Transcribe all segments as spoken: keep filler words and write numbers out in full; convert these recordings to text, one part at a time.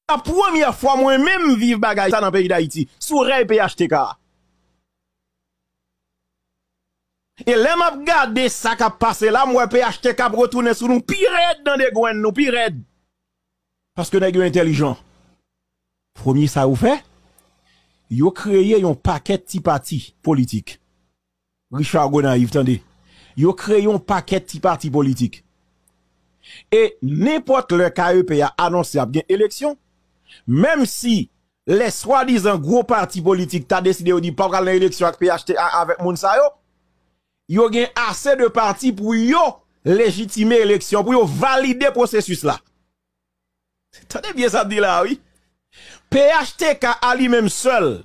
la premyè fwa mwen menm viv bagay sa nan peyi Dayiti, sou rèy P H T K a. E lè m ap gade sa k ap pase la, m wè P H T K ap retounen sou nou pi rèd nan degrenn nou, pi rèd. Paske nèg yo entèlijan. Premye sa yo fè, yo kreye yon pakèt ti pati politik. Richard Gonayiv, tande. Yo kreye yon pakèt ti pati politik. E nenpòt lè K E P a anonse ap gen eleksyon, menm si lè swadizan gwo pati politik ta deside yo di pa pral nan eleksyon ak P H T A avèk moun sa yo, yo gen ase de pati pou yo lejitime eleksyon, pou yo valide pwosesis la. Tande byen sa m di la, wi. P H T K a li menm sèl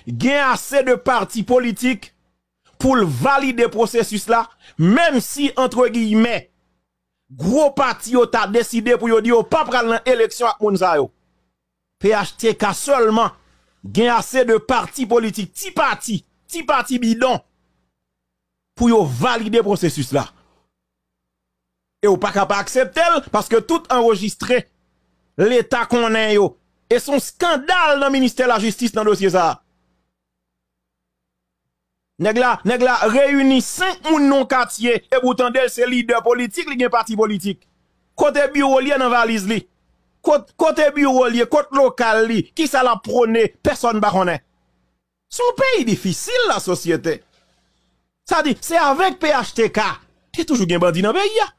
gen ase de pati politik pou l valide pwosesis la, menm si, antre giyimè, gwo pati yo ta deside pou yo di yo pa pral nan eleksyon ak moun sa yo. P H T K sèlman gen ase de pati politik, ti pati, ti pati bidon, pou yo valide pwosesis la. E w pa ka pa aksepte l, paske tout anrejistre. Leta konnen yo. E se yon skandal nan ministè lajistis nan dosye sa a. Nèg la, nèg la reyini senk moun nan yon katye, epi w tande l se lidè politik, li gen pati politik. Kote biwo l ye nan valiz li? Kot, kote biwo l ye? Kot lokal li? Kisa l ap pwone? Pèsonn pa konnen. Se yon peyi difisil, la sosyete. Sa di, se avèk P H T K, te toujou gen bandi nan peyi a.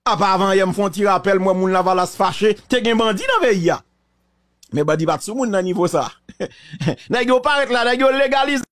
Apa avan yè m fè yon ti rapèl, m wè moun Lavalas fache, te gen bandi nan peyi a. Men bandi pa t sou moun nan nivo sa. Nèg yo parèt la, nèg yo legalize.